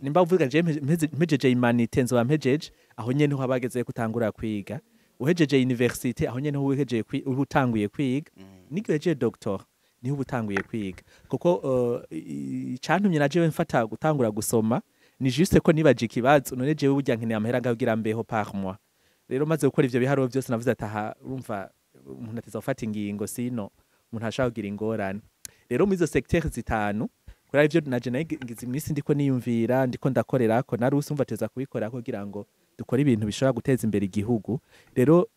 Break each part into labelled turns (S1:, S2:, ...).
S1: Nimba uvuga je mpejeje humanités, nzoba mpejeje, aho nyene niho habageze kutangura kwiga. Uhejeje université, aho nyene niho uhejeje uba utanguye kwiga. N'igihe uhejeje doctorat, niho uba utanguye kwiga, kuko icantumye na jewe mfata gutangura gusoma ni juste ko nibaje ikibazo: none jewe burya nkeneye amahera ngaho kugira mbeho par mois? Rero maze gukora ivyo biharuro byose, navuze ati aha urumva umuntu ateza gufata ingingo, sino umuntu ashobora kugira ingorane. Rero muri izo secteur zitanu, kuri ivyo naje nagize iminsi ndiko niyumvira, ndiko ndakorerako narusi, umva teza kubikora kugira ngo dukore ibintu bishobora guteza imbere igihugu. Rero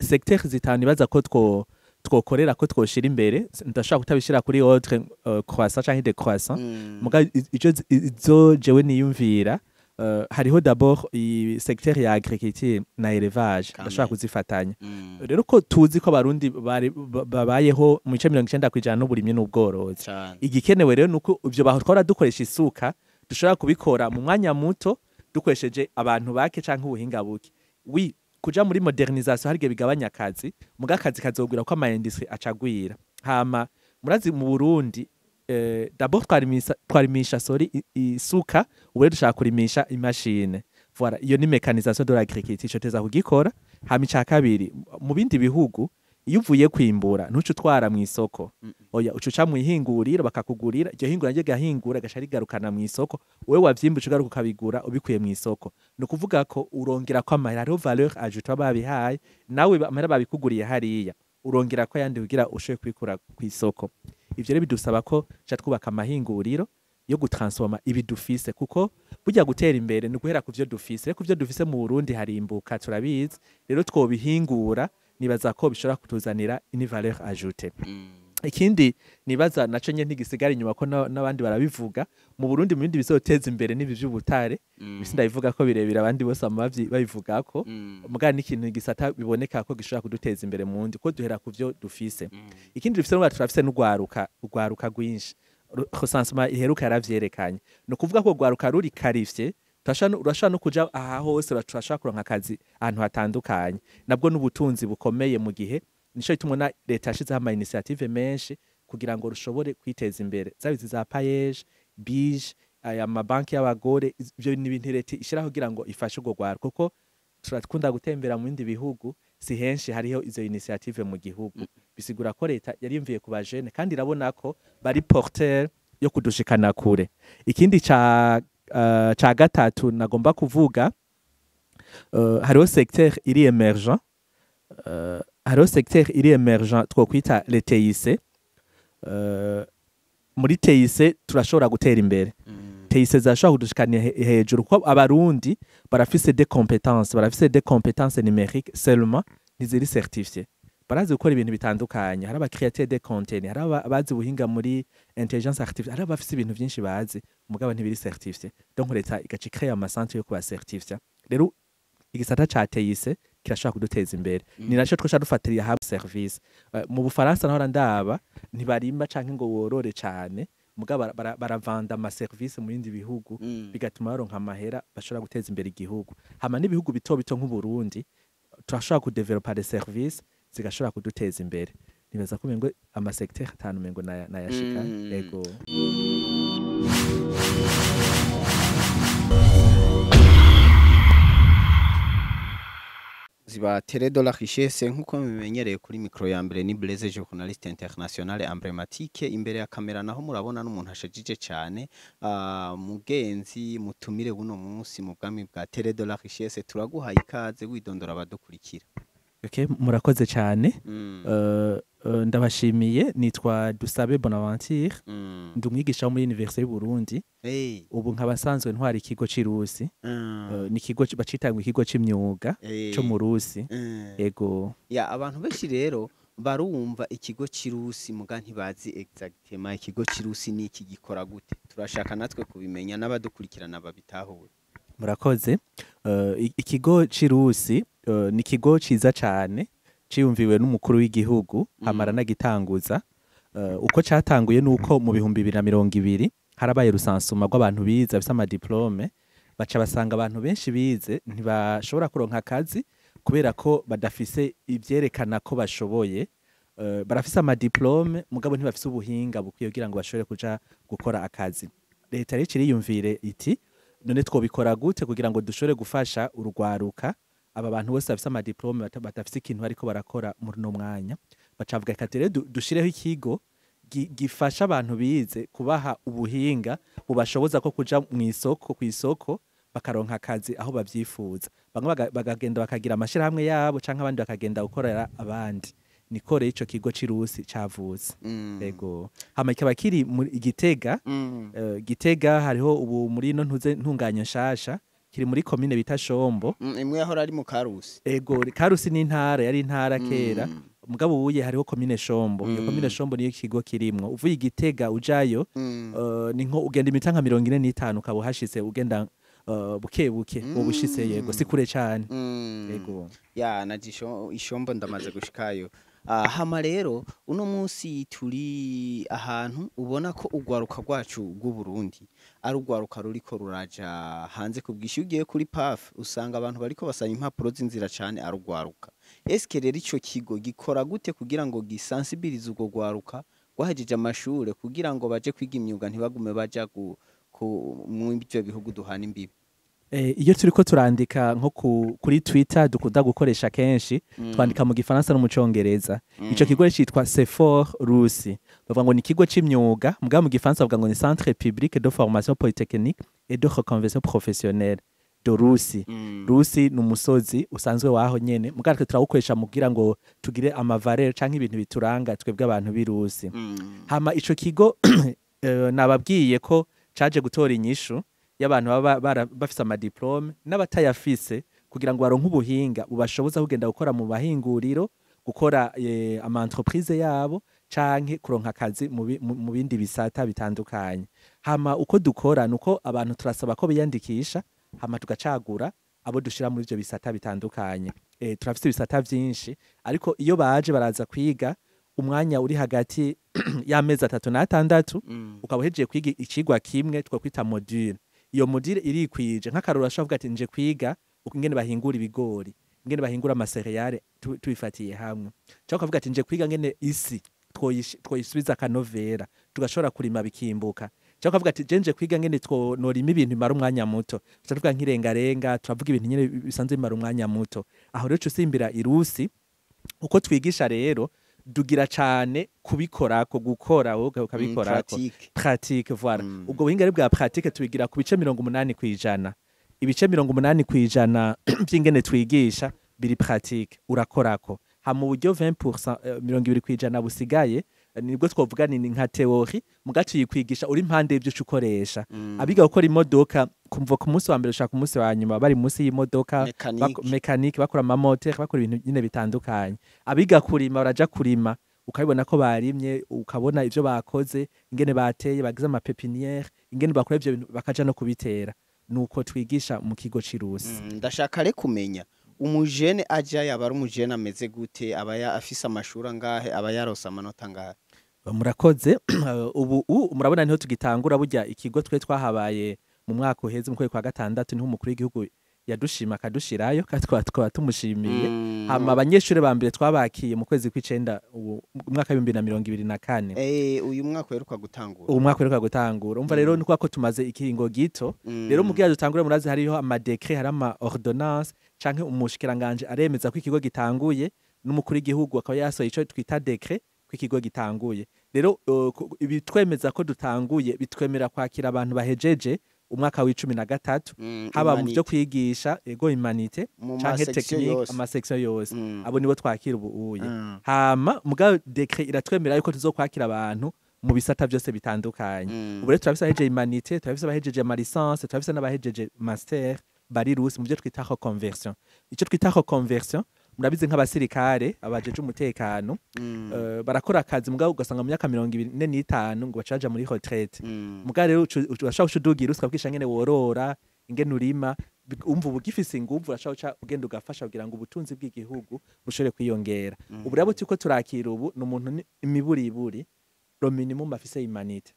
S1: secteur zitanu ibaza ko twokorera ko twoshira imbere, ndashobora kutabishira kuri ordre croissant canke décroissant, muga ico izo jewe niyumvira, hariho d'abord i secteur ya agriculture na élevage. Ndashobora kuzifatanya. Rero ko tuzi ko Abarundi babayeho mu bice 90% n'uburimyi n'ubworozi, igikenewe rero nuko ivyo baho twahora dukoresha isuka dushobora kubikora mu mwanya muto dukoresheje abantu bake canke ubuhinga buke. Wi kuja muri modernisation hari igihe bigabanya akazi, muga akazi kazogwira ko ama industrie acagwira. Hama murazi mu Burundi, d'abord twarimisha, sorry, isuka, ubu rero dushaka kurimisha imashine. Voilà, iyo ni mécanisation de l'agriculture, ico teza kugikora. Hama ica kabiri, mu bindi bihugu iyo uvuye kwimbura ntuce utwara mu isoko. Oya, uca uca mu ihinguriro bakakugurira, iryo hingura ryo gahingura gaca rigarukana mu isoko. Wewe wavyimbuje ugaruka ukabigura ubikuye mu isoko, ni ukuvuga ko urongera ko amahera, hariho valeur ajoutée babihaye. Nawe amahera babikuguriye hariya, urongera ko ayandi kugira ushobore kubikura ku isoko. Ivyo rero bidusaba ko ca twubaka amahinguriro yo gutransforma ibi dufise, kuko burya gutera imbere ni guhera ku vyo dufise. Rero ku vyo dufise mu Burundi harimbuka, turabizi. Rero twobihingura, nibaza ko bishobora kutuzanira une valeur ajoutée. Ikindi nibaza naco nye ntigisigara inyuma, ko n'abandi barabivuga mu Burundi, mu bindi bizoteza imbere n'ibi vy'ubutare. Bisi ndabivuga ko birebire, abandi bose bama babivugako, muga n'ikintu gisata biboneka ko gishobora kuduteza imbere mu wundi, ko duhera ku vyo dufise. Ikindi dufise n'ubu, turafise n'urwaruka, urwaruka rwinshi. Recensement iheruka yaravyerekanye. Ni ukuvuga ko urwaruka ruri qualifié, urashobora no kuja aha hose, turashobora kuronka akazi ahantu hatandukanye. Nabwo n'ubutunzi bukomeye mu gihe. Nico gituma na leta yashizeho ama initiative menshi kugira ngo rushobore kwiteza imbere, zaba izi za PAEEJ, BIJE, aya mabanki y'abagore. Ivyo ni ibintu leta ishiraho kugira ngo ifashe urwo rwaruka, kuko turakunda gutembera mu bindi bihugu, si henshi hariho izo initiative mu gihugu. Bisigura ko leta yariyumviye ku bajene kandi irabona ko bari porteur yo kudushikana kure. Ikindi ca gatatu nagomba kuvuga, hariho secteur iri émergent, twokwita les TIC. Muri TIC turashobora gutera imbere. TIC zashobora kudushikana hejuru, kuko Abarundi barafise des compétences, barafise des compétences numériques, seulement ntiziri certifiées. Barazi gukora ibintu bitandukanye, hari aba créateurs de contenu, hari abazi ubuhinga muri intelligence artificielle, hari abafise ibintu byinshi bazi, mugabo ntibiri certifié. Donc leta igaca icréa ama centre yo kubacertifia. Rero igisata ca TIC kirashobora kuduteza imbere. Ni naco twosha dufatiriye hamwe service. Mu Bufaransa naho ndaba ntibarimba canke ngo worore cane, mugabo baravanda ama service mu bindi bihugu, bigatuma baronka amahera bashobora guteza imbere igihugu. Hama n'ibihugu bito bito nk'u Burundi turashobora kudevelopa des services zigashobora kuduteza imbere. Nibaza ko umengo ama secteur atanu umengo nayashika. Ego.
S2: Ziba Télé de la Richesse, nkuko mubimenyereye, kuri micro ya mbere ni Blaise, journaliste international emblématique. Imbere ya kamera naho murabona n'umuntu ashajije cyane, mugenzi mutumire buno munsi mu bwami bwa Télé de la Richesse. Turaguhaye ikaze, widondora abadukurikira.
S1: Okay, murakoze cyane. Ndabashimiye. Nitwa Dusabe Bonaventure, ndi umwigisha wo muri Université y'u Burundi. Ubu nkaba nsanzwe ntwara ikigo c'irusi. Ni ikigo bacita ngo ikigo c'imyuga co mu Rusi. Ego.
S2: Ya, abantu benshi rero barumva ikigo c'irusi, muga ntibazi exactement ikigo c'irusi ni iki, gikora gute. Turashaka natwe kubimenya n'abadukurikirana babitahure.
S1: Murakoze. Ikigo c'irusi ni ikigo ciza cane ciyumviwe n'umukuru w'igihugu, hamara nagitanguza. Uko catanguye nuko mu 2020 harabaye recensement rw'abantu bize bafise ama diplôme, baca basanga abantu benshi bize ntibashobora kuronka akazi kubera ko badafise ivyerekana ko bashoboye. Barafise ama diplôme, mugabo ntibafise ubuhinga bukwiye kugira ngo bashobore kuja gukora akazi. Leta rero iriyumvire iti: "None twobikora gute kugira ngo dushobore gufasha urugwaruka, aba bantu bose bafise ama diplômes badafise ikintu bariko barakora muri uno mwanya?" Bacavuga ati: "Rero dushireho ikigo gifasha abantu bize, kubaha ubuhinga bubashoboza ko kuja mw'isoko, kw'isoko bakaronka akazi aho bavyifuza." Bamwe bagagenda bakagira amashirahamwe yabo, canke abandi bakagenda gukorera abandi. Niko rero ico kigo c'i Rusi cavutse. Ego, hama kikaba kiri muri Gitega. Gitega hariho ubu muri ino ntuze ntunganyo nshasha, kiri muri komine bita Shombo.
S2: Imwe yahora ari mu Karusi.
S1: Ego, Karusi ni intara, yari intara kera. Mugabo ubuye hariho komine Shombo. Iyo komine Shombo niyo ikigo kirimwo. Uvuye Igitega ujayo, ni nko ugenda imita nka 45 ukaba uhashitse. Ugenda buke buke woba ushitse. Yego, si kure cane. Ego.
S2: Ya, na Ishombo ndamaze gushikayo. Hama rero uno munsi turi ahantu ubona ko urwaruka rwacu rw'u Burundi ari urwaruka ruriko ruraja hanze ku bwinshi. Iyo ugiye kuri PAF usanga abantu bariko basaba impapuro z'inzira cane ari urwaruka. Eske rero ico kigo gikora gute kugira ngo gisensibilize urwo rwaruka rwahejeje amashure kugira ngo baje kwiga imyuga, ntibagume baja mu ivyo bihugu duhana imbibe?
S1: Iyo turiko turandika nko kuri Twitter dukunda gukoresha kenshi, twandika mu Gifaransa no mu Congereza. Ico kigo citwa CEFOR Rusi. Bavuga ngo ni ikigo c'imyuga, mugabo mu Gifaransa bavuga ngo ni Centre Public de Formation Polytechnique et de Reconversion Professionnelle de Rusi. Rusi ni umusozi usanzwe waho nyene, mugabo twe turawukoresha mu kugira ngo tugire ama valeurs canke ibintu bituranga twebwe abantu b'i Rusi. Hama ico kigo nababwiye ko caje gutora inyishu y'abantu baba bafise ama diplômes n'abatayafise, kugira ngo baronke ubuhinga bubashoboza kugenda gukora mu mahinguriro, gukora ama entreprise yabo, canke kuronka akazi mu bindi bisata bitandukanye. Hama uko dukora nuko abantu turasaba ko biyandikisha, hama tugacagura abo dushira muri ivyo bisata bitandukanye. Turafise ibisata vyinshi, ariko iyo baje baraza kwiga umwanya uri hagati y'amezi 3 n'atandatu. Ukaba uhejeje kwiga icigwa kimwe twakwita module. Iyo module irikwije. Nk'akarorero, ashobora kuvuga ati: "Nje kwiga ingene bahingura ibigori, ingene bahingura ama céréales tubifatiye hamwe." Cyangwa ukavuga ati: "Nje kwiga ngene isi twoyisubiza akanovera, tugashobora kurima bikimbuka." Cyangwa ukavuga ati: "Je nje kwiga ngene norima ibintu bimara umwanya muto." Turavuga nk'irengarenga, turavuga ibintu nyene bisanzwe bimara umwanya muto. Aho rero usimbira i Rusi. Uko twigisha rero, dugira cane kubikorako, gukora wowe ukabikorako.
S2: Pratique.
S1: Pratique, voilà. Ubwo buhinga rero bwa pratique tubigira ku bice 80%. Ibice 80% vy'ingene twigisha biri pratique, urakorako. Hama uburyo 20%, 20% busigaye, nibwo twovuga ni nka théorie, muga tuyikwigisha uri impande y'ivyo uca ukoresha. Abiga gukora imodoka, kumva ku munsi wa mbere ushaka ku munsi wa nyuma bari munsi y'imodoka.
S2: Mécanique.
S1: Mécanique, bakora ama moteurs, bakora ibintu nyine bitandukanye. Abiga kurima baraja kurima, ukabibona ko barimye, ukabona ivyo bakoze, ingene bateye, bagize ama pépinières, ingene bakora ivyo bintu, bakaja no kubitera. Nuko twigisha mu kigo c'i Rusi.
S2: Ndashaka re kumenya, umujene aja yaba ari umujene ameze gute? Aba afise amashuri angahe? Aba yarose amanota angahe?
S1: Murakoze. Ubu murabona niho tugitangura. Burya ikigo twe twahabaye mu mwaka uheze mu kwezi kwa gatandatu, niho umukuru w'igihugu yadushima akadushirayo, kandi twaba tumushimiye. Hama abanyeshuri ba mbere twabakiye mu kwezi kw'icenda ubu mu mwaka w'2024.
S2: Uyu mwaka uheruka gutangura.
S1: Ubu mwaka uheruka gutangura. Umva rero, ni ko tumaze ikiringo gito. Rero mu gihe dutangura, murazi hariho ama décrets, hari ama ordonnances, canke umushikiranganje aremeza ko ikigo gitanguye, n'umukuru w'igihugu akaba yasohoye ico twita décret ko ikigo gitanguye. Rero ibitwemeza ko dutanguye, bitwemera kwakira abantu bahejeje umwaka w'13, haba mu byo
S2: Humanité.
S1: kwigisha, ego, humanités
S2: Mu
S1: canke
S2: ma section
S1: technique,
S2: yose.
S1: Ama section yose. Abo nibo twakira ubu uye. Hama mugabo décret iratwemera yuko tuzokwakira abantu mu bisata byose bitandukanye. Ubu rero turafise abahejeje humanités, turafise abahejeje ama licence, turafise n'abahejeje master bari Rusi mu byo twita reconversion. Ico twita reconversion, murabizi nk'abasirikare abajeje umutekano, barakora akazi, mugabo ugasanga mu myaka 45 ngo bacaja muri retraite. Mugabo rero urashobora guca udugira ukabwisha ngene worora, ingene urima, umva uba ugifise inguvu, urashobora guca ugenda ugafasha kugira ngo ubutunzi bw'igihugu bushobore kwiyongera. Ubu rero turiko turakira ubu ni umuntu imiburiburi le minimum afise humanités,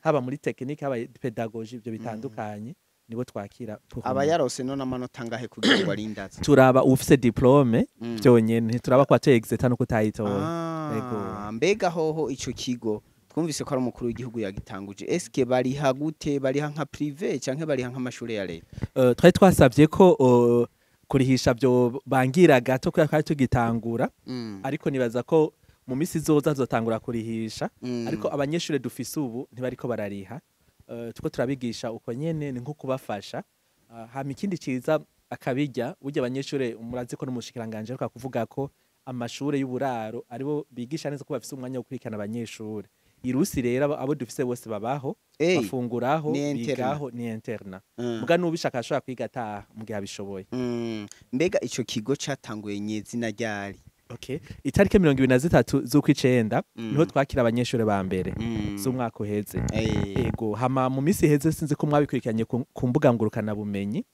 S1: haba muri technique, haba pédagogie, ivyo bitandukanye, nibo twakira pour
S2: Aba
S1: le moment.
S2: yarose none amanota angahe kugira ngo arindaze?
S1: Turaba uwufise diplôme vyonyene, ntituraba ko watoye exétat no kutayitora.
S2: Ah,
S1: Ego.
S2: mbega hoho ico kigo Twumvise ko ari umukuru w'igihugu yagitanguje. Eske bariha gute? Bariha nka privé canke bariha nk'amashure ya leta?
S1: Twari twasabye ko kurihisha byo bangira gato kubera twari tugitangura, ariko nibaza ko mu misi izoza tuzotangura kurihisha. Ariko abanyeshure dufise ubu ntibariko barariha. Tuko turabigisha uko nyene, ni nko kubafasha. Hama ikindi ciza akabirya burya abanyeshure, murazi ko n'umushikiranganje aheruka kuvuga ko amashure y'uburaro aribo bigisha neza, ko bafise umwanya wo gukurikirana abanyeshure. Irusi rero abo dufise bose babaho, bafunguraho,
S2: Ni internat.
S1: bigaho, ni internat. Muga n'ubishaka ashobora kwiga ataha mu gihe abishoboye.
S2: Mbega ico kigo catanguye nyezina ryari?
S1: Okay. Itariki 23 z'ukwicenda niho twakira abanyeshure ba mbere z'umwaka uheze. Ego, hama mu misi iheze, sinzi ko mwabikurikiranye ku mbuga ngurukana bumenyi,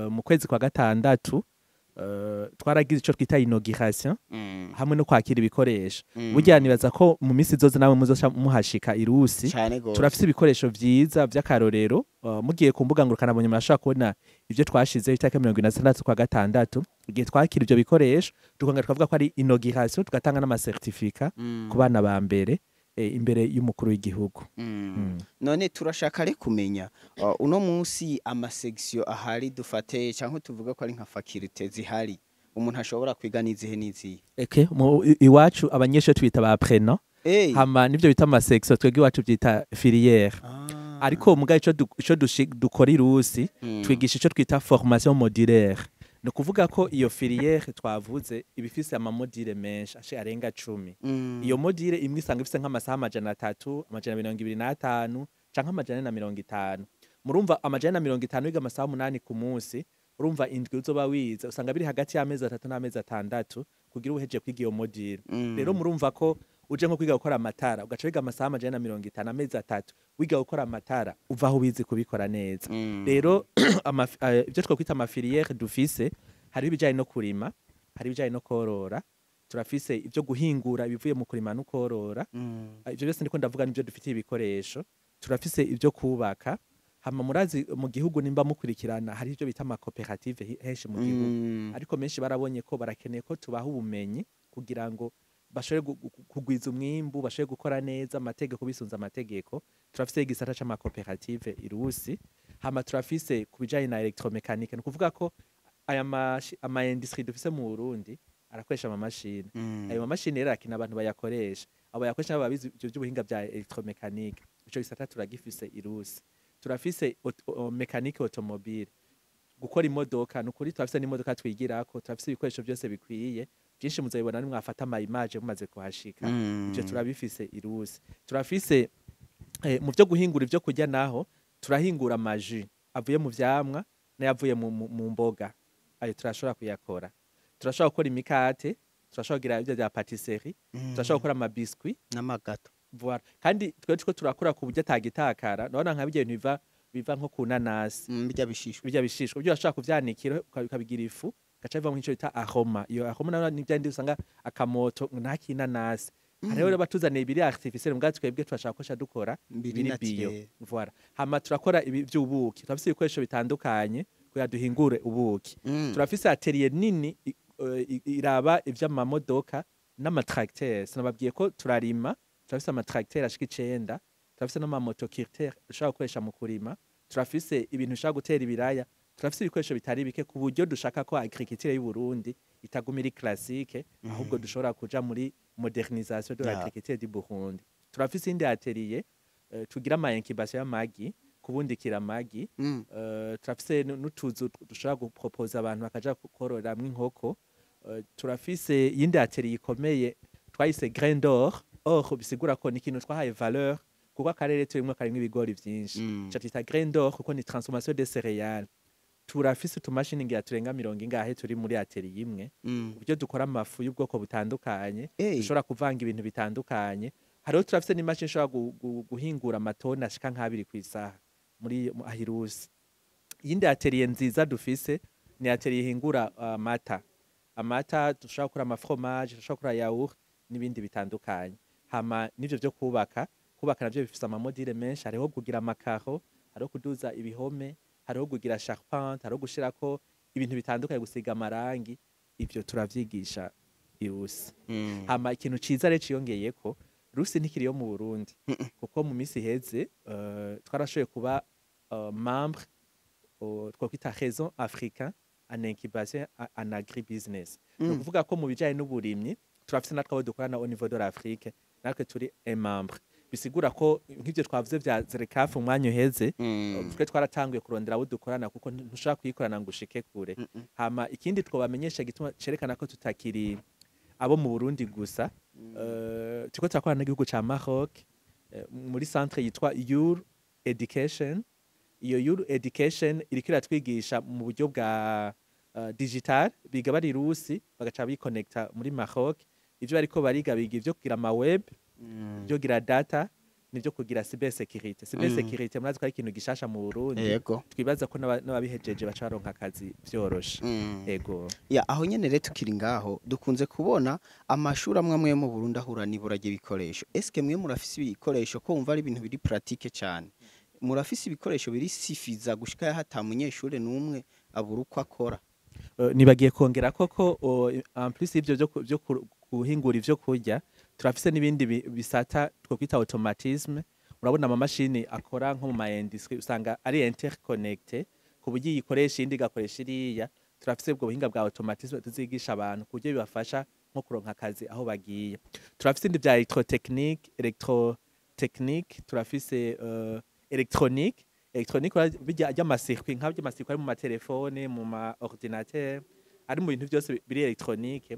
S1: mu kwezi kwa gatandatu twaragize ico twita inauguration hamwe no kwakira ibikoresho. Burya nibaza ko mu misi izoza namwe muzoca muhashika irusi.
S2: Cane gose.
S1: Turafise ibikoresho vyiza vy'akarorero. Mugiye ku mbuga ngurukana bumenyi murashobora kubona ivyo twashizeho itariki 26 kwa gatandatu, igihe twakira ivyo bikoresho, tukongera tukavuga ko ari inauguration, tugatanga n'ama certificat ku bana ba mbere, imbere y'umukuru w'igihugu.
S2: None turashaka re kumenya uno munsi ama section ahari, dufate canke tuvuga ko ari nka faculté zihari umuntu ashobora kwiga, n'izihe n'izihe?
S1: Okay. Iwacu abanyeshure twita ba apprenant. Hama nivyo bita ama section, twebwe iwacu vyita filière. Ariko muga ico dukora irusi, twigisha ico twita formation modulaire. Ni ukuvuga ko iyo filière twavuze iba ifise ama module menshi ashe arenga 10. Iyo module imwe isanga ifise nk'amasaha 300, 225 canke 450. Murumva, 450 wiga amasaha 8 ku munsi, urumva indwi uzoba wize, usanga biri hagati y'amezi 3 n'amezi 6 kugira uhejeje kwiga iyo module. Rero murumva ko uje nko kwiga gukora amatara, ugaca wiga amasaha 450, amezi 3 wiga gukora amatara, uva aho wize kubikora neza. Rero ibyo twakwita ama filière dufise, hariho ibijanye no kurima, hari ibijanye no korora, turafise ibyo guhingura ibivuye mu kurima no korora. Ibyo byose ndiko ndavuga nibyo dufitiye ibikoresho. Turafise ibyo kubaka. Hama murazi mu gihugu, nimba mukurikirana, hari ibyo bita amakoperative henshi mu gihugu, ariko menshi barabonye ko barakeneye ko tubaha ubumenyi kugira ngo bashobore kugwiza umwimbu, bashobore gukora neza amategeko, bisunze amategeko. Turafise igisata c'amakoperative irusi. Hama turafise ku bijanye na électromécanique, ni ukuvuga ko aya ama industrie dufise mu Burundi arakoresha amamashini. Ayo mamashini rero arakina abantu bayakoresha, abo bayakoresha nabo babizi ivyo by'ubuhinga bya électromécanique. Ico gisata turagifise irusi. Turafise mécanique automobile, gukora imodoka. Ni ukuri turafise n'imodoka twigirako, turafise ibikoresho byose bikwiye. Byinshi muzabibona nimwafata ama image mumaze kuhashika. Ivyo turabifise irusi. Turafise mu byo guhingura ivyo kurya naho, turahingura ama jus avuye mu vyamwa n'ayavuye mu mboga, ayo turashobora kuyakora. Turashobora gukora imikate, turashobora kugira ibyo bya pâtisserie, turashobora gukora ama biscuit
S2: N'ama gâteau.
S1: Voilà. Kandi twe turiko turakora ku buryo atagitakara. Urabona nka birya bintu biva nko ku nanasi,
S2: Birya bishishwa.
S1: Birya bishishwa ibyo urashobora kuvyanikira ukabigira ifu, gaca bivamo nk'ico bita aroma. Iyo aroma nayo ni vyandi usanga akamoto ntakinanasi. Hariho rero batuzaniye ibiri artificiel, mbwa twebwe turashaka ko dukora
S2: Biri
S1: ibiri bio.
S2: naturel.
S1: Voilà. Hama turakora ibi vy'ubuki, turafise ibikoresho bitandukanye kugira duhingure ubuki. Turafise atelier nini iraba ivy'amamodoka n'ama tracteur. Sinababwiye ko turarima? Turafise ama tracteur ashika 9, turafise n'ama motoculteur dushobora gukoresha mu kurima, turafise ibintu bishobora gutera ibiraya, turafise ibikoresho bitari bike, ku buryo dushaka ko agriculture y'u Burundi itaguma iri classique, ahubwo dushobora kuja muri modernisation de l'agriculture du Burundi. Turafise indi atelier tugira ama incubation y'amagi, kubundikira amagi. Turafise n'utuzu dushobora gupropoza abantu bakaja kororeramwo inkoko. Turafise iyindi atelier ikomeye twayise grain d'or. Or bisigura ko ni ikintu twahaye valeur, kuko akarere turimwo karimwo ibigori vyinshi. Ca twita grain d'or kuko ni transformation des céréales. Turafise utumashini ngira turenga mirongo ingahe turi muri atelier imwe, uburyo dukora amafu y'ubwoko butandukanye, dushobora kuvanga ibintu bitandukanye. Hariho, turafise n'imashini ishobora guhingura amatoni ashika nk'abiri kw'isaha muri ahirusi. Iyindi atelier nziza dufise ni atelier ihingura amata. Amata dushobora gukora ama fromage, dushobora gukora yaourt n'ibindi bitandukanye. Hama n'ivyo vyo kubaka, kubaka navyo bifise ama module menshi. Hariho kugira amakaro, hariho kuduza ibihome, hariho kugira charpente, hariho gushirako ibintu bitandukanye, gusiga amarangi. Ivyo turavyigisha irusi. Hama ikintu ciza rero ciyongeyeko Rusi ntikiri yo mu Burundi, kuko mu minsi iheze twarashoboye kuba membre twakwita Réseau africain en incubation en agribusiness. Ni ukuvuga ko mu bijanye n'uburimyi turafise natwe abo dukorana au niveau de l'Afrique, natwe turi un membre. Bisigura ko nk'ivyo twavuze vya ZLECAF umwanya uheze, twe twaratanguye kurondera abo dukorana, kuko ntushobora kuyikorana ngo ushike kure. Hama ikindi twobamenyesha gituma cerekana ko tutakiri abo mu Burundi gusa, turiko turakorana n'igihugu ca Maroc, muri centre yitwa Your Education. Iyo Your Education iriko iratwigisha mu buryo bwa digital. Biga bari Rusi, bagaca bikonekta muri Maroc. Ivyo bariko bariga, biga ivyo kugira ama web, ivyo kugira data nivyo kugira cyber security. Cyber security murazi ko ari ikintu gishasha mu Burundi. Twibaza ko n'ababihejeje baca baronka akazi vyoroshe. Ego.
S2: Ya, aho nyene rero tukiri ngaho, dukunze kubona amashuri amwe amwe yo mu Burundi ahura n'ibura ry'ibikoresho. Eske mwe murafise ibikoresho, ko wumva ari ibintu biri pratique cyane, murafise ibikoresho biri suffisant gushika yaho ata munyeshure n'umwe abura uko akora?
S1: Nibagiye kongera koko, en plus y'ivyo vyo guhingura ivyo kurya, turafise n'ibindi bisata twokwita automatisme. Urabona amamashini akora nko mu ma industrie, usanga ari interconnecté, ku buryo iyi ikoresha iyindi igakoresha iriya. Turafise ubwo buhinga bwa automatisme tuzigisha abantu, ku buryo bibafasha nko kuronka akazi aho bagiye. Turafise indi vya électrotechnique, turafise électronique. Électronique, bijya ry'ama circuit, nka by'ama circuit ari mu matelefone, mu ma ordinateur, ari mu bintu byose biri électronique.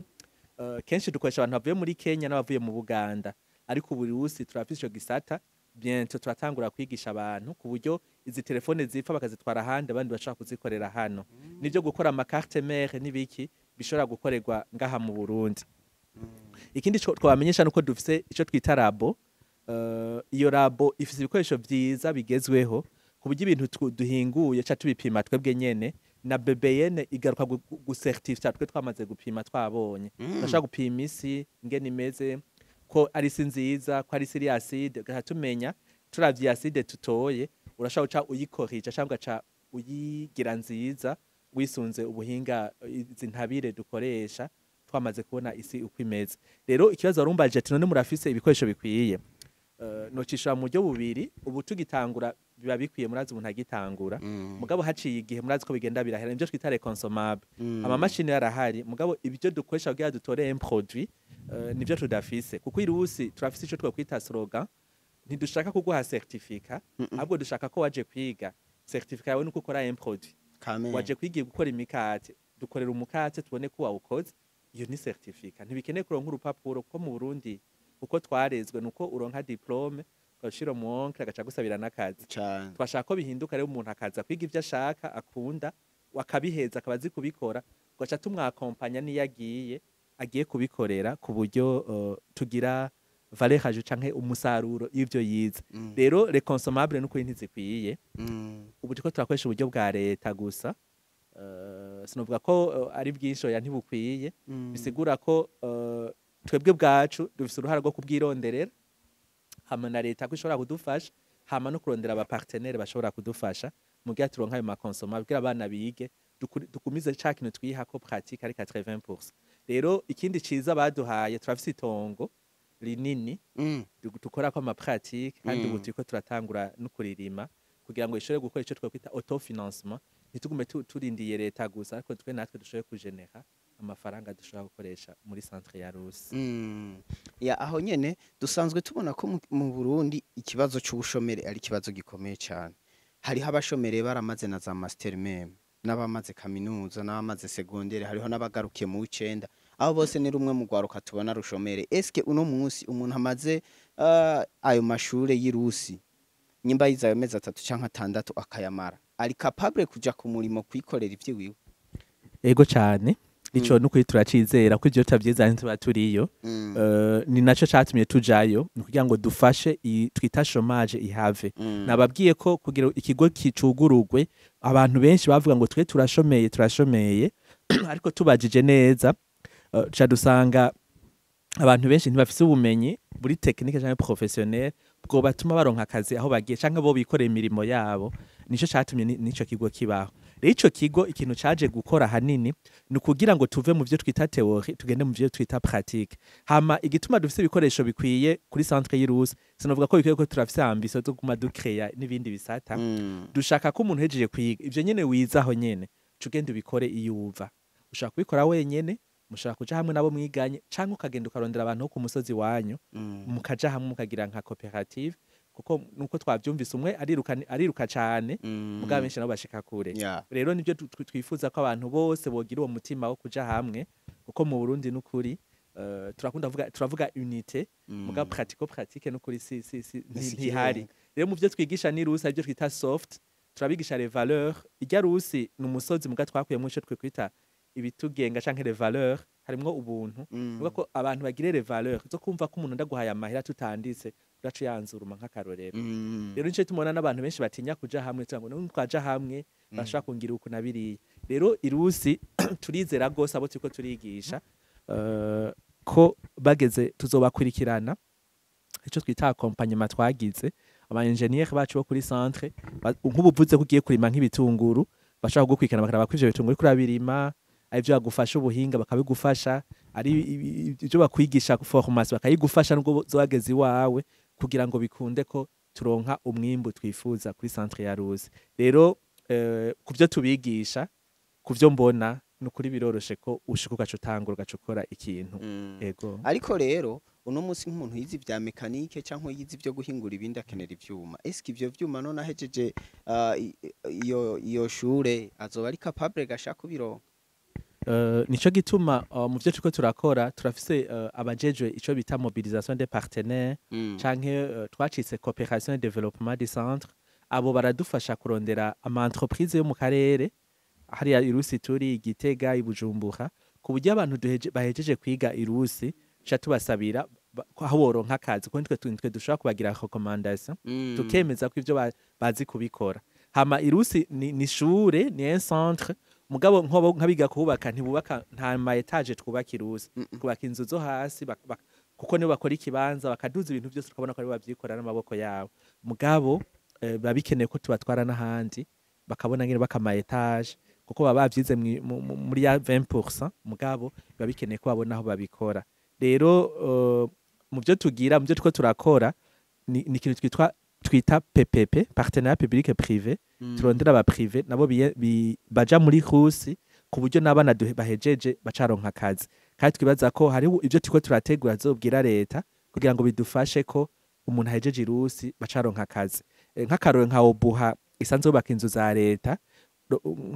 S1: Kenshi dukoresha abantu bavuye muri Kenya n'abavuye mu Buganda, ariko ubu Rusi turafise ico gisata. Bientôt turatangura kwigisha abantu ku buryo izi telefone zipfa bakazitwara ahandi, abandi bashobora kuzikorera hano. Nivyo gukora ama carte mère n'ibiki bishobora gukorerwa ngaha mu Burundi. Ikindi twabamenyesha nuko dufise ico twita labo. Iyo labo ifise ibikoresho vyiza bigezweho, ku buryo ibintu duhinguye ca tubipima twebwe nyene, na BBN igaruka gucertifia twe twamaze gupima twabonye. Turashobora gupima isi ingene imeze, ko ari isi nziza, ko ari isi iri acide, ugaca tumenya turavye acide tutoye, urashobora guca uyikorija cyangwa ugaca uyigira nziza wisunze ubuhinga, izi ntabire dukoresha twamaze kubona isi uko imeze. Rero ikibazo warumbaje ati: "None murafise ibikoresho bikwiye?" Nocishura mu buryo bubiri. Ubu tugitangura biba bikwiye, murazi umuntu agitangura. Mugabo haciye igihe, murazi ko bigenda birahera, nivyo twita les consommables. Amamashini yarahari, mugabo ibyo dukoresha kugira dutore un produit, nivyo tudafise, kuko irusi turafise ico twokwita slogan: ntidushaka kuguha certificat, ahubwo dushaka ko waje kwiga, certificat yawe nuko ukora un produit.
S2: Kamere.
S1: Waje kwiga gukora imikate, dukorera umukate tubone ko wawukoze, iyo ni certificat. Ntibikeneye kuronka urupapuro, kuko mu Burundi uko twarezwe nuko uronka diplôme ugashira mu oncle agaca gusabira n'akazi.
S2: Cane.
S1: Twashaka ko bihinduka rero, umuntu akaza kwiga ivyo ashaka akunda, akabiheza akaba azi kubikora, ugaca tumwakompanya niyo agiye kubikorera, ku buryo tugira valeur ajoutée canke umusaruro y'ivyo yize. Rero les consommables n'ukuri ntizikwiye. Ubu turiko turakoresha uburyo bwa leta gusa. Sinovuga ko ari bwinshi, oya, ntibukwiye. Bisigura ko twebwe bwacu dufise uruhara rwo kubwironderera, hama na leta ko ishobora kudufasha, hama no kurondera aba partenaire bashobora kudufasha mu gihe turonka ayo ma consommables kugira abana bige, dukumize ca kintu twiha ko pratique ari 80%. Rero ikindi ciza baduhaye, turafise itongo rinini dukorako ama pratique, kandi ubu turiko turatangura no kuririma kugira ngo ishobore gukora ico twakwita autofinancement, ntitugume turindiye leta gusa, ariko twe natwe dushobore kugenera amafaranga dushobora gukoresha muri centre ya Rusi.
S2: Ya, aho nyene dusanzwe tubona ko mu Burundi ikibazo c'ubushomeri ari ikibazo gikomeye cyane. Hariho abashomereye baramaze na za master même, n'abamaze kaminuza, n'abamaze secondaire, hariho n'abagarukiye mu w'icenda. Abo bose ni rumwe mu rwaruka tubona rushomere. Eske uno munsi umuntu amaze ayo mashure y'irusi, nyimba yize ayo mezi 3 canke 6 akayamara, ari capable kuja ku murimo kwikorera ivyiwiwe?
S1: Ego cane, ico nukuri turacizera ko ivyo tutavyiza ntituba turiyo. Ni naco catumye tujayo, ni kugira ngo dufashe iyi twita chômage ihave. Nababwiye ko kugira ikigo kicugurugwe, abantu benshi bavuga ngo: "Twe turashomeye, turashomeye." Ariko tubajije neza, ca dusanga abantu benshi ntibafise ubumenyi buri technique canke professionnel. Bwobatuma baronka akazi aho bagiye, canke bo bikorera imirimo yabo. Nico catumye nico kigo kibaho. Rero ico kigo, ikintu caje gukora hanini ni ukugira ngo tuve mu vyo twita théorie, tugende mu vyo twita pratique. Hama igituma dufise ibikoresho bikwiye kuri centre y'i Rusi, sinovuga ko bikwiye, ko turafise ambition zo kuguma ducréa n'ibindi bisata. Dushaka ko umuntu uhejeje kwiga ivyo nyene wize, aho nyene uca ugenda ubikore. Iyo uva ushaka kubikora wenyene, mushaka kuja hamwe nabo mwiganye, canke ukagenda ukarondera abantu bo ku musozi wanyu, mukaja hamwe mukagira nka coopérative, kuko nuko twavyumvise, umwe ariruka ariruka cane, mugabo benshi nabo bashika kure. Rero nibyo twifuza ko abantu bose bogira uwo mutima wo kuja hamwe, kuko mu Burundi n'ukuri turakunda kuvuga, turavuga unité, mugabo pratico-pratique n'ukuri si
S2: Si
S1: ntihari.
S2: ikirenga.
S1: Rero mu byo twigisha ni rusi, aribyo twita soft, turabigisha les valeurs. Irya Rusi ni umusozi, muga twakuyemo ico twikwita ibitugenga canke les valeurs, harimwo ubuntu. Nuvuga ko abantu bagire les valeurs zo kumva ko umuntu ndaguhaye amahera tutanditse, uraca yanzuruma, nk'akarorero. Rero nico tumubona n'abantu benshi batinya kuja hamwe, cyangwa ngo twaja hamwe bashaka kungira uku na biriya. Rero irusi turizera rwose abo turiko turigisha, ko bageze tuzobakurikirana, ico twita accompagnement. Twagize aba ingénieur bacu bo kuri centre, nk'ubu uvuze ko ugiye kurima nk'ibitunguru, bashaka kugukurikirana, bakaraba ko ivyo bitunguru uriko urabirima ari ivyo bagufasha, ubuhinga bakabigufasha, ari ivyo bakwigisha, formation bakayigufasha, nubwo zogeze iwawe, kugira ngo bikunde ko turonka umwimbu twifuza kuri centre ya Rusi. Rero ku byo tubigisha, ku byo mbona, ni ukuri biroroshe ko ushika ugaca utangura, ugaca ukora ikintu. Ego.
S2: Ariko rero uno munsi nk'umuntu yize ivya mécanique canke yize ivyo guhingura ibindi akenera ivyuma. Eske ivyo vyuma none ahejeje iyo shure azoba ari capable gashaka kubironka?
S1: Nico gituma mu vyo turiko turakora turafise abajejwe ico bita mobilisation des partenaires, canke twacitse coopération et développement du centre. Abo baradufasha kurondera ama entreprise yo mu karere hariya Irusi turi, Igitega, Ibujumbura, ku buryo abantu bahejeje kwiga Irusi ca tubasabira aho boronka akazi, kuko nitwe dushobora kubagira recommandation, tukemeza ko ivyo bazi kubikora. Hama Irusi ni shure, ni un centre, mugabo nk'abiga kubaka ntibubaka, nta ma étage twubaka Irusi. Twubaka inzu zo hasi, kuko nibo bakora ikibanza, bakaduza ibintu byose, tukabona ko aribo bavyikora n'amaboko yabo. Mugabo biba bikeneye ko tubatwara n'ahandi, bakabona ngene baka ama étage, kuko baba bavyize muri ya 20%. Mugabo biba bikeneye ko babona aho babikora. Rero mu byo tugira, mu byo turiko turakora, ni ikintu twita PPP, partenariat public privé. Turondera aba privé nabo baja muri Rusi, ku buryo n'abana bahejeje bacaronka akazi. Kandi twibaza ko hariho ibyo turiko turategura zobwira leta kugira ngo bidufashe ko umuntu ahejeje Irusi bacaronka akazi. Nk'akarorero, nka Obuha isanzwe bubaka inzu za leta,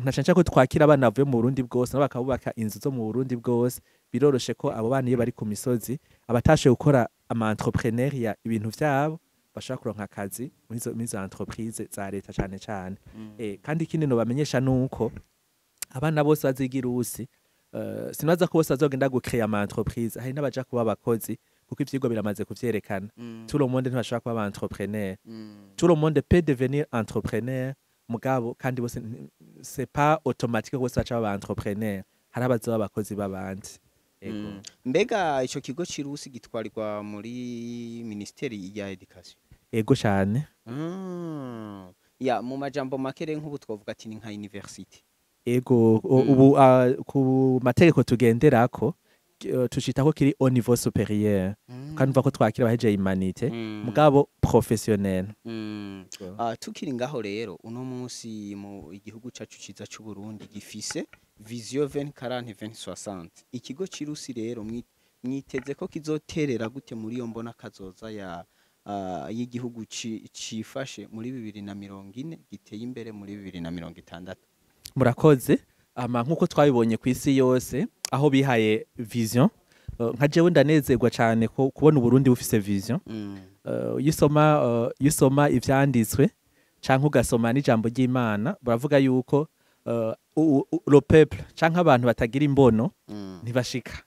S1: ntacanca ko twakira abana bavuye mu Burundi bwose, nabo bakabubaka inzu zo mu Burundi bwose. Biroroshe ko abo bana iyo bari ku misozi, abatashoboye gukora ama entrepreneuriat ibintu vyabo, bashobora kuronka akazi muri izo entreprise za leta cane cane. Kandi ikindi nobamenyesha nuko abana bose baziga Irusi, sinibaza ko bose bazogenda gucréa ama entreprise. Hari n'abaja kuba abakozi, kuko ivyigwa biramaze kuvyerekana. Tout le monde ntibashobora kuba aba entrepreneur. Tout le monde peut devenir entrepreneur, mugabo kandi bose c'est pas automatique ko bose baca baba entrepreneur. Hari abazoba abakozi b'abandi. Ego.
S2: Mbega ico kigo c'irusi gitwarirwa muri ministeri ya éducation?
S1: Ego cane.
S2: Ya, mu majambo make rero, nk'ubu twovuga ati ni nka university.
S1: Ego, ubu ku mategeko tugenderako, tucita ko kiri au niveau supérieur, kandi umva ko twakira abahejeje humanité, mugabo professionnel.
S2: Ah, tukiri ngaho rero, uno munsi mu igihugu cacu ciza c'u Burundi gifise vision 2040 2060. Ikigo c'irusi rero mwiteze ko kizoterera gute muri iyo mbona kazoza ya y'igihugu cifashe muri 2040, giteye imbere muri 2060?
S1: Murakoze. Ama nk'uko twabibonye ku isi yose aho bihaye vision, nka jewe ndanezerwa cyane ko kubona Uburundi bufise vision. Iyo usoma ivyanditswe canke ugasoma n'ijambo ry'Imana, baravuga yuko le peuple canke abantu batagira imbono ntibashika,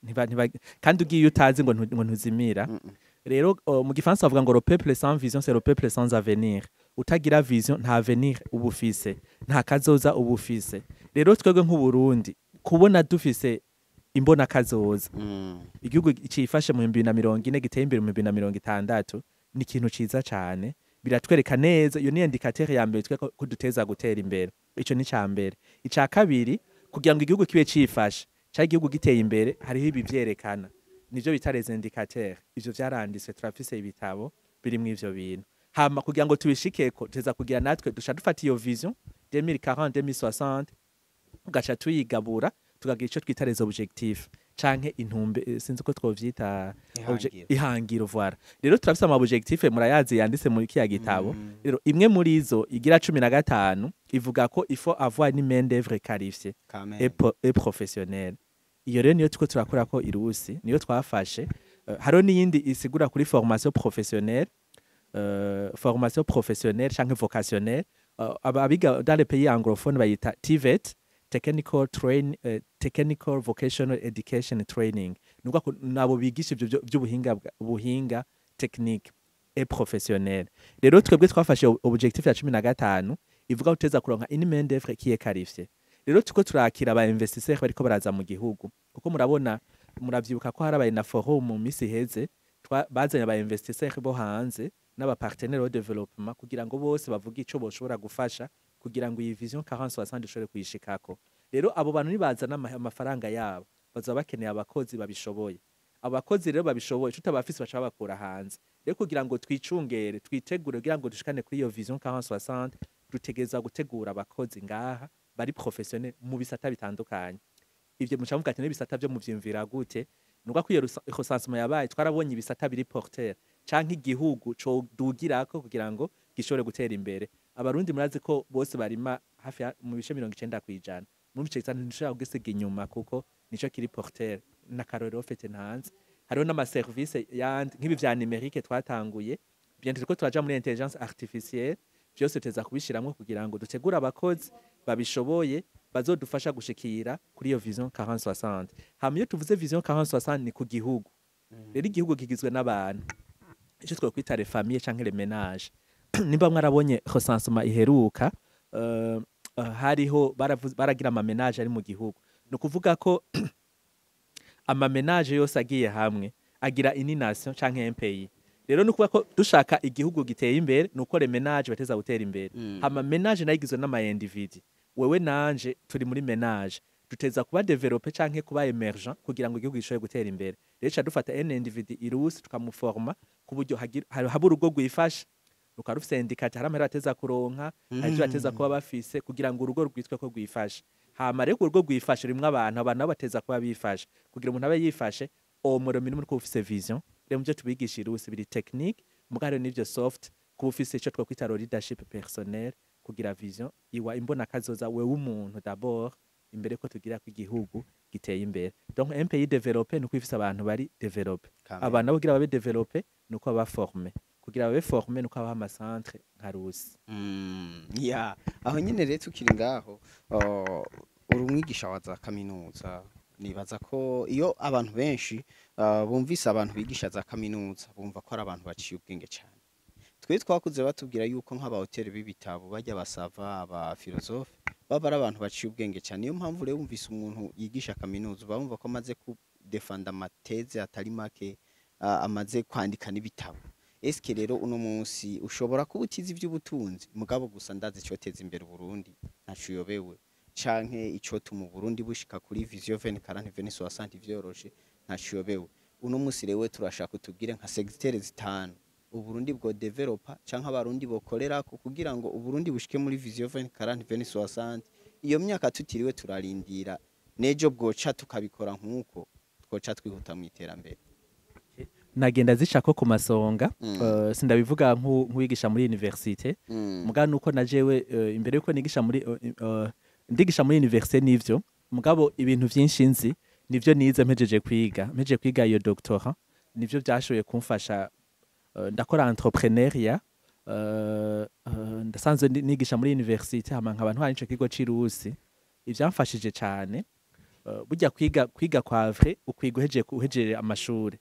S1: kandi ugiye utazi ngo ngo ntuzimira. Rero mu gifaransa bavuga ngo: "Le peuple sans vision, c'est le peuple sans avenir." Utagira vision, nta avenir uba ufise, nta kazoza uba ufise. Rero twebwe nk'Uburundi, kubona dufise imbona kazoza, igihugu cifashe mu 2040, giteye imbere mu 2060. Ni ikintu ciza cane, biratwereka neza. Iyo ni indicateur ya mbere twe ko duteza gutera imbere. Ico ni ca mbere. Ica kabiri, kugira ngo igihugu kibe cifashe canke igihugu giteye imbere, hariho ibi vyerekana, nivyo bita les indicateurs. Ivyo vyaranditswe, turafise ibitabo birimwo ivyo bintu. Hama kugira ngo tubishikeko, tuza kugira natwe duca dufata iyo vision 2040 2060, tugaca tuyigabura, tukagira ico twita les objectifs canke intumbe, sinzi uko twovyita.
S2: Ihangiro.
S1: Ihangiro, voilà. Rero turafise ama objectif, murayazi, yanditse muri kiya gitabo. Rero imwe muri zo igira 15 ivuga ko il faut avoir une main d'œuvre qualifiée
S2: Quand
S1: et professionnelle. Iyo rero niyo turiko turakora ko irusi, niyo twafashe. Hariho n'iyindi isigura kuri formation professionnelle, formation professionnelle canke vocationnelle. Abiga dans les pays anglophones bayita TVET, technical vocational education training. Nukuvuga ko nabo bigisha ivyo vy'ubuhinga, buhinga technique et professionnelle. Rero twebwe twafashe objectif ya 15 ivuga ko tuteza kuronka une main d'œuvre qui est qualifiée. Rero turiko turakira aba investisseurs bariko baraza mu gihugu, kuko murabona, muravyibuka ko harabaye na forum mu misi iheze, bazanye aba investisseurs bo hanze n'aba partenaires au développement kugira ngo bose bavuge ico boshobora gufasha kugira ngo iyi vision 4060 ishobore kuyishikako. Rero abo bantu nibazana amafaranga yabo, bazaba bakeneye abakozi babishoboye. Abakozi rero babishoboye tutabafise, baca babakura hanze. Rero kugira ngo twicungere, twitegure kugira ngo dushikane kuri iyo vision 4060, dutegereza gutegura abakozi ngaha bari professionnel mu bisata bitandukanye. Ivyo muca muvuga ati n'ibisata vyo muvyimvira gute? Nuko ko iyo recensement yabaye, twarabonye ibisata biri porteur canke igihugu codugirako kugira ngo gishobore gutera imbere. Abarundi murazi ko bose barima hafi mu bice 90%. Muri ico gisata ntidushobora kugisiga inyuma, kuko nico kiri porteur. N'akarorero fete ntanze, hariho n'ama service yandi nk'ibi vya numérique twatanguye. Bientôt turiko turaja muri intelligence artificielle. Vyose tuza kubishiramwo kugira ngo dutegure abakozi babishoboye bazodufasha gushikira kuri iyo vision 4060. Hama iyo tuvuze vision 4060, ni ku gihugu. Rero igihugu kigizwe n'abantu, ico twokwita les familles canke les ménages. Nimba mwarabonye recensement iheruka, hariho baragira ama ménage ari mu gihugu. Ni ukuvuga ko ama ménage yose agiye hamwe agira une nation canke un pays. Rero ni ukuvuga ko dushaka igihugu giteye imbere, ni uko les ménages bateza gutera imbere. Hama ménage nayo igizwe n'ama individu. Wewe nanje turi muri ménage, duteza kuba développé canke kuba émergent kugira ngo igihugu gishobore gutera imbere. Rero ca dufata un individu irusi, tukamuforma ku buryo haba urugo rwifashe, rukaba rufise indicateur, hari amahera bateza kuronka, hari ivyo bateza kuba bafise kugira ngo urugo rwitwe ko rwifashe. Hama rero urugo rwifashe rurimwo abantu, abantu nabo bateza kuba bifashe. Kugira umuntu abe yifashe, uwo murimo ni kuba ufise vision. Rero muvyo tubigisha irusi biri technique, muga hariho n'ivyo soft, kuba ufise ico twokwita leadership personnel, kugira vision iwa imbona kazoza wewe umuntu d'abord, imbere ko tugira ko igihugu giteye imbere. Donc un pays développé nuko ifise abantu bari développé. Abantu nabo kugira babe développé nuko baba formé, kugira babe formé nuko haba ama centre nka Rusi.
S2: Ya, aho nyene rero tukiri ngaho, uri umwigisha wa za kaminuza. Nibaza ko iyo abantu benshi bumvise abantu bigisha za kaminuza, bumva ko ari abantu baciye ubwenge cyane. Twe twakuze batubwira yuko nk'aba auteurs b'ibitabo bajya basava aba philosophe baba ari abantu baciye ubwenge cyane. Niyo mpamvu rero wumvise umuntu yigisha kaminuza, uba wumva ko amaze kudefanda ama thèses atari make, amaze kwandika n'ibitabo. Eske rero uno munsi ushobora kuba utizi iby'ubutunzi, mugabo gusa ndazi icoteza imbere Uburundi, ntaco uyobewe, canke icotuma Uburundi bushika kuri vision 2040 2060 vyoroshe, ntaco uyobewe? Uno munsi rero turashaka utubwire nka secteur zitanu Uburundi bwo developa canke abarundi bokorerako kugira ngo Uburundi bushike muri vision 2040 2060. Iyo myaka tutiriwe turarindira, nejo bwoca tukabikora nk'uko twoca twihuta mu iterambere.
S1: Nagenda zicako ku masonga. Sindabivuga nk'uwigisha muri université, mugabo nuko na jewe imbere yuko nigisha muri ndigisha muri université, nivyo, mugabo ibintu vyinshi nzi nivyo nize mpejeje kwiga iyo doctorat, nivyo byashoboye kumfasha. Ndakora entrepreneuriat, ndasanzwe nigisha muri université, hama nkaba ntwara ico kigo c'irusi. Ivyamfashije cane, burya kwiga kwa vrai ukwiga uhejeje amashuri.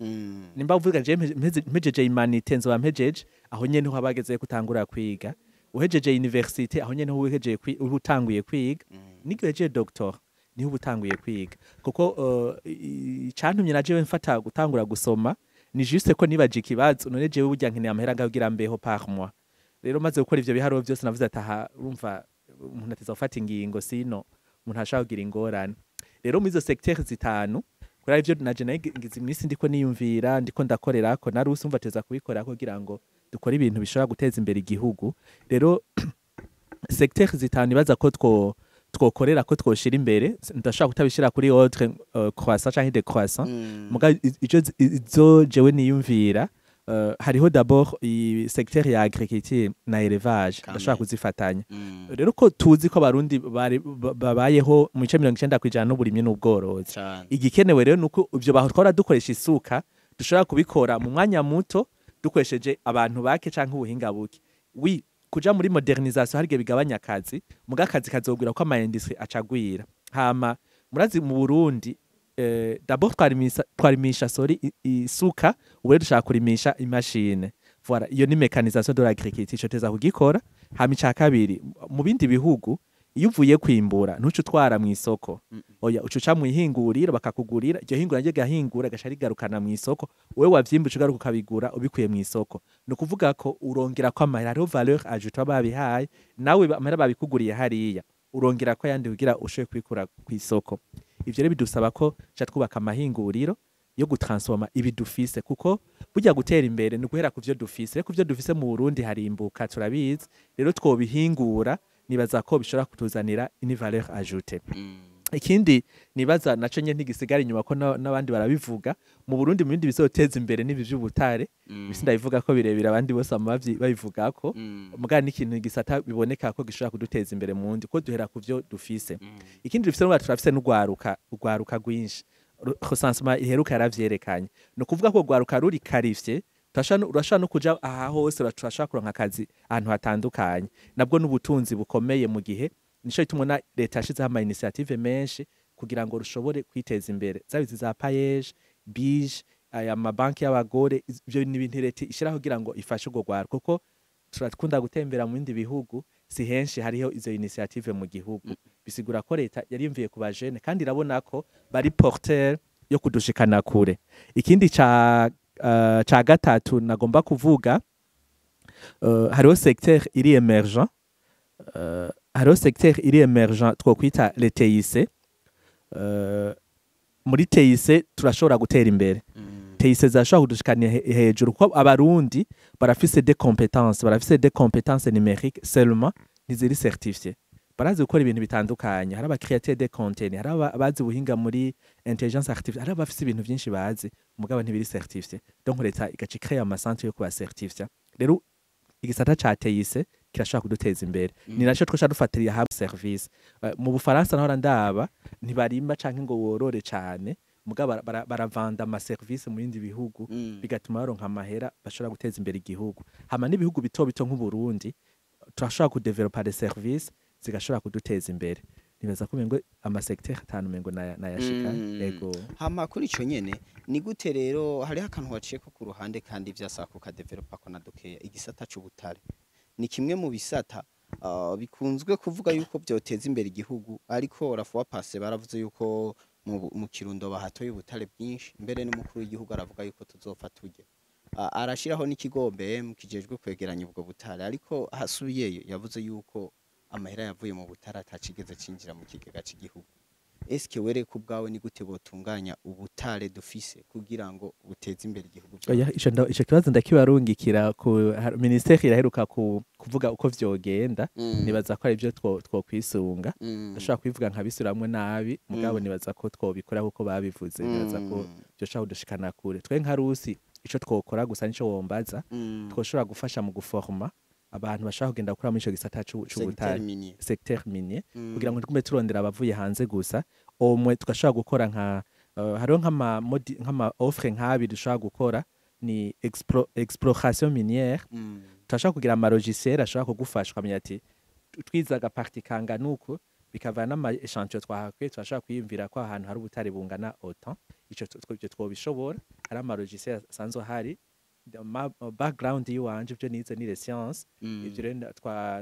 S1: Nimba uvuga je mpejeje humanités, nzoba mpejeje, aho nyene niho habageze gutangura kwiga. Uhejeje université, aho nyene niho uba utanguye kwiga. N'igihe uhejeje doctorat, niho uba utanguye kwiga, kuko icantumye na jewe mfata gutangura gusoma. Ni juste ko nibaje ikibazo: none jewe burya nkeneye amahera angahe kugira mbeho par mois? Rero maze gukora ivyo biharuro byose, navuze ati aha urumva umuntu ateza gufata ingingo, sino umuntu ashobora kugira ingorane. Rero muri izo secteur zitanu, kuri ivyo naje nagize iminsi ndiko niyumvira, ndiko ndakorerako na rusi, umva teza kubikora kugira ngo dukore ibintu bishobora guteza imbere igihugu. Rero secteur zitanu ibaza ko twokorera ko twoshira imbere, ndashobora kutabishira kuri ordre croissant canke décroissant, muga ico izo jewe niyumvira, hariho d'abord i secteur ya agriculture na élevage. Ndashobora kuzifatanya. Rero ko tuzi ko Abarundi babayeho mu bice 90% n'uburimyi n'ubworozi, igikenewe rero nuko ivyo baho twahora dukoresha isuka dushobora kubikora mu mwanya muto dukoresheje abantu bake canke ubuhinga buke. Wi kuja muri modernisation hari igihe bigabanya akazi, muga akazi kazogwira ko ama industrie acagwira. Hama murazi mu Burundi, d'abord twarimisha, sorry, isuka, ubu rero dushaka kurimisha imashine. Voilà, iyo ni mécanisation de l'agriculture, ico teza kugikora. Hama ica kabiri, mu bindi bihugu iyo uvuye kwimbura ntuce utwara mu isoko, oya, uca uca mu ihinguriro bakakugurira. Iryo hingura ryo gahingura gaca rigarukana mu isoko, wewe wavyimbuye ugaruka ukabigura ubikuye mu isoko. Ni ukuvuga ko urongera ko amahera, hariho valeur ajoutée babihaye, nawe amahera babikuguriye hariya urongera ko ayandi kugira ushoboye kubikura ku isoko. Ivyo rero bidusaba ko ca twubaka amahinguriro yo gutransforma ibi dufise, kuko burya gutera imbere ni guhera ku vyo dufise. Rero ku vyo dufise mu Burundi harimbuka, turabizi. Rero twobihingura, nibaza ko bishobora kutuzanira une valeur ajoutée. Ikindi nibaza naco nye ntigisigara inyuma ko n'abandi barabivuga mu Burundi, mu bindi bizoteza imbere n'ibi vy'ubutare. Bisi ndabivuga ko birebire, abandi bose bama babivugako, muga n'ikintu gisata biboneka ko gishobora kuduteza imbere mu wundi ko duhera ku vyo dufise. Ikindi dufise n'ubu, turafise n'ugwaruka, ugwaruka rwinshi. Recensement iheruka yaravyerekanye. Ni ukuvuga ko urwaruka ruri qualifié, urashobora no kuja aha hose, turashobora kuronka akazi ahantu hatandukanye. Nabwo n'ubutunzi bukomeye mu gihe nico gituma ubona leta yashizeho ama initiative menshi kugira ngo rushobore kwiteza imbere, zaba izi za PAEEJ, BIJE, aya mabanki y'abagore. Ivyo ni ibintu leta ishiraho kugira ngo ifashe urwo rwaruka, kuko turakunda gutembera mu bindi bihugu, si henshi hariho izo initiative mu gihugu. Bisigura ko leta yariyumviye ku bajene kandi irabona ko bari porteur yo kudushikana kure. Ikindi ca gatatu nagomba kuvuga, hariho secteur iri émergent, twokwita les TIC. Muri TIC turashobora gutera imbere. TIC zashobora kudushikana hejuru, kuko Abarundi barafise des compétences, barafise des compétences numériques, seulement ntiziri certifiées. Barazi gukora ibintu bitandukanye, hari aba créateurs de contenu, hari abazi ubuhinga muri intelligence artificielle, hari abafise ibintu vyinshi bazi, mugabo ntibiri certifié. Donc leta igaca icréa ama centre yo kubacertifia. Rero igisata ca TIC kirashobora kuduteza imbere. Ni naco twosha dufatiriye hamwe service. Mu Bufaransa naho ndaba ntibarimba canke ngo worore cane, mugabo baravanda ama service mu bindi bihugu, bigatuma baronka amahera bashobora guteza imbere igihugu. Hama n'ibihugu bito bito nk'Uburundi turashobora kudevelopa des services zigashobora kuduteza imbere. Nibaza ko umengo ama secteur atanu umengo nayashika. Ego.
S2: Hama kuri ico nyene, ni gute rero hariho akantu waciye ko ku ruhande kandi vyasaba kukadevelopa ko na dukeya? Igisata c'ubutare ni kimwe mu bisata bikunzwe kuvuga yuko vyoteza imbere igihugu, ariko la fois passée baravuze yuko mu Kirundo bahatoye ubutare bwinshi, mbere n'umukuru w'igihugu aravuga yuko tuzopfa turya. Arashiraho n'ikigombe kijejwe kwegeranya ubwo butare, ariko hasubiyeyo yavuze yuko amahera yavuye mu butare atacigeze cinjira mu kigega c'igihugu. Eske were ku bwawe ni gute botunganya ubutare dufise kugira ngo buteze imbere igihugu?
S1: Oya, ico kibazo ndakibarungikira ku ministère iraheruka kuvuga uko vyogenda. Nibaza ko ari byo twokwisunga. Ndashobora kubivuga nkabisuramwo nabi, mugabo nibaza ko twobikora kuko babivuze. Nibaza ko vyoshobora kudushikana kure. Twe nka rusi ico twokora gusa nico wombaza, twoshobora gufasha mu guforma abantu bashaka kugenda gukora muri ico gisata c'ubutare.
S2: Secteur minier.
S1: Secteur minier, kugira ngo ntigume turondera abavuye hanze gusa. Omwe tugashobora gukora nka hariho nk'ama offre nk'abiri dushobora gukora, ni exploration minière. Turashobora kugira ama logiciel ashobora kugufasha ukamenya ati twize aga partie kangana uku, bikavana n'ama échantillon twahakuye, turashobora kwiyumvira ko ahantu hari ubutare bungana autant. Ico ivyo twobishobora, hari ama logiciel asanzwe ahari. Background yiwanje, ivyo nize ni les sciences. Ivyo rero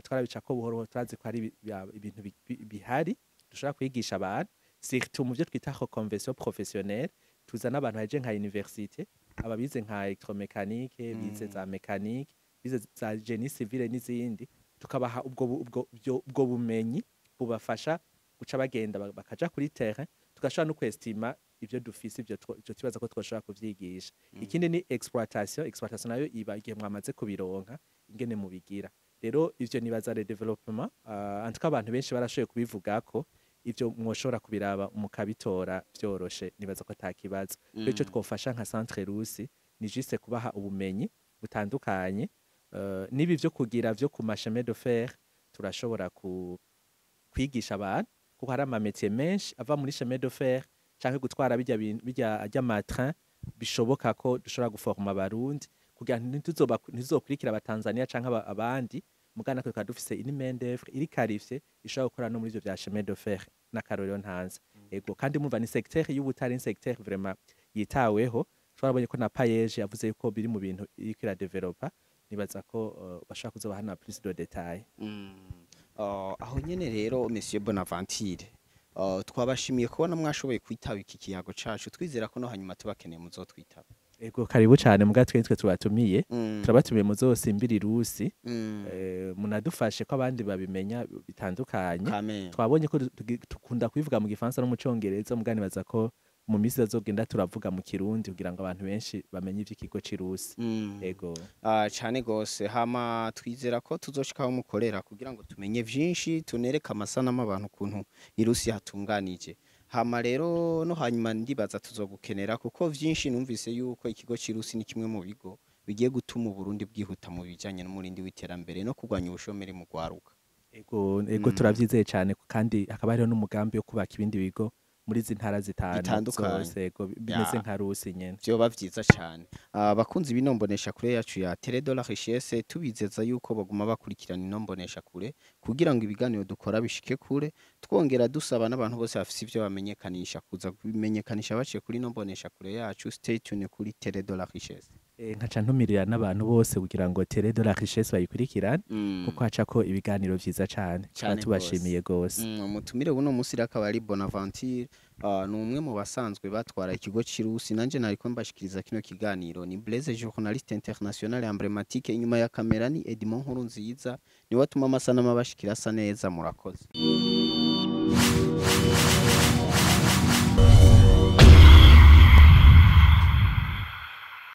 S1: twarabicako buhoro buhoro, turazi ko hari ibintu bihari dushobora kwigisha abantu, surtout mu byo twita reconversion professionnelle. Tuzana abantu baje nka université. Ababize nka électromécanique, bize za mécanique, bize za génie civil n'izindi, tukabaha ubwo bumenyi bubafasha guca bagenda bakaja kuri terrain, tugashobora no kwestima ivyo dufise, ivyo tubaza ko twoshobora kuvyigisha. Ikindi ni exploitation. Exploitation nayo iba igihe mwamaze kubironka, ingene mubigira. Rero ivyo nibaza le développement, en tout cas abantu benshi barashoboye kubivugako. Ivyo mwoshobora kubiraba mukabitora vyoroshe, nibaza ko atakibazo. Rero ico twofasha nka Centre Rusi ni juste kubaha ubumenyi butandukanye, n'ibi vyo kugira vyo ku ma chemin de fer. Turashobora kwigisha abantu, kuko hari ama métiers menshi ava muri chemin de fer canke gutwara bijya bintu bijya ajya ma train. Bishoboka ko dushobora guforma abarundi kugira ntituzokurikira abatanzania canke abandi, mugana natwe tukaba dufise une main d'œuvre iri qualifiée ishobora gukora no muri ivyo vya chemin de fer. N'akarorero ntanze, ego, kandi mumva ni secteur y'ubutare, ni secteur vraiment yitaweho. Twarabonye ko na PAEEJ yavuze yuko biri mu bintu iriko iradevelopa. Nibaza ko bashobora kuzobaha na plus de détails.
S2: Aho nyene rero, Monsieur Bonaventure, twabashimiye kubona mwashoboye kwitaba iki kiyago cacu. Twizera ko no hanyuma tubakeneye muzotwitaba.
S1: Ego, karibu cane. Muga twe tubatumiye, turabatumiye muzosimbira irusi, munadufashe ko abandi babimenya bitandukanye.
S2: Amen.
S1: Twabonye ko dukunda kubivuga mu gifaransa no mu congereza, muga nibaza ko mu minsi azogenda turavuga mu kirundi kugira ngo abantu benshi bamenye ivy'ikigo c'irusi. Ego.
S2: Cane gose. Hama twizera ko tuzoshika aho mukorera kugira ngo tumenye vyinshi, tunereke amasanamu abantu ukuntu irusi hatunganije. Hama rero no hanyuma ndibaza tuzogukenera, kuko vyinshi numvise yuko ikigo c'irusi ni kimwe mu bigo bigiye gutuma Uburundi bwihuta mu bijanye n'umurindi w'iterambere no kurwanya ubushomeri mu rwaruka.
S1: Ego, turavyizeye cane, kandi hakaba hariho n'umugambi wo kubaka ibindi bigo muri izi ntara zitanu
S2: Bitandukanye.
S1: zose, ego, bimeze nka rusi nyene.
S2: Vyoba vyiza cane. Abakunzi b'inombonesha kure yacu ya Télé de la Richesse, tubizeza yuko baguma bakurikirana inombonesha kure kugira ngo ibiganiro dukora bishike kure. Twongera dusaba n'abantu bose bafise ivyo bamenyekanisha kuza kubimenyekanisha baciye kuri inombonesha kure yacu. Stay tuned kuri Télé de la Richesse.
S1: Nkaca ntumirira n'abantu bose kugira ngo Télé de la Richesse bayikurikirane, kuko hacako ibiganiro vyiza cane.
S2: Cane.
S1: Tukaba tubashimiye gose.
S2: Umutumire buno musi rero akaba ari Bonaventure, ni umwe mu basanzwe batwara ikigo c'irusi. Nanje nariko mbashikiriza kino kiganiro ni Blaise, journaliste international emblématique. Inyuma ya kamera ni Edmond Nkurunziza, niwe atuma amasanamu abashikira asa neza. Murakoze.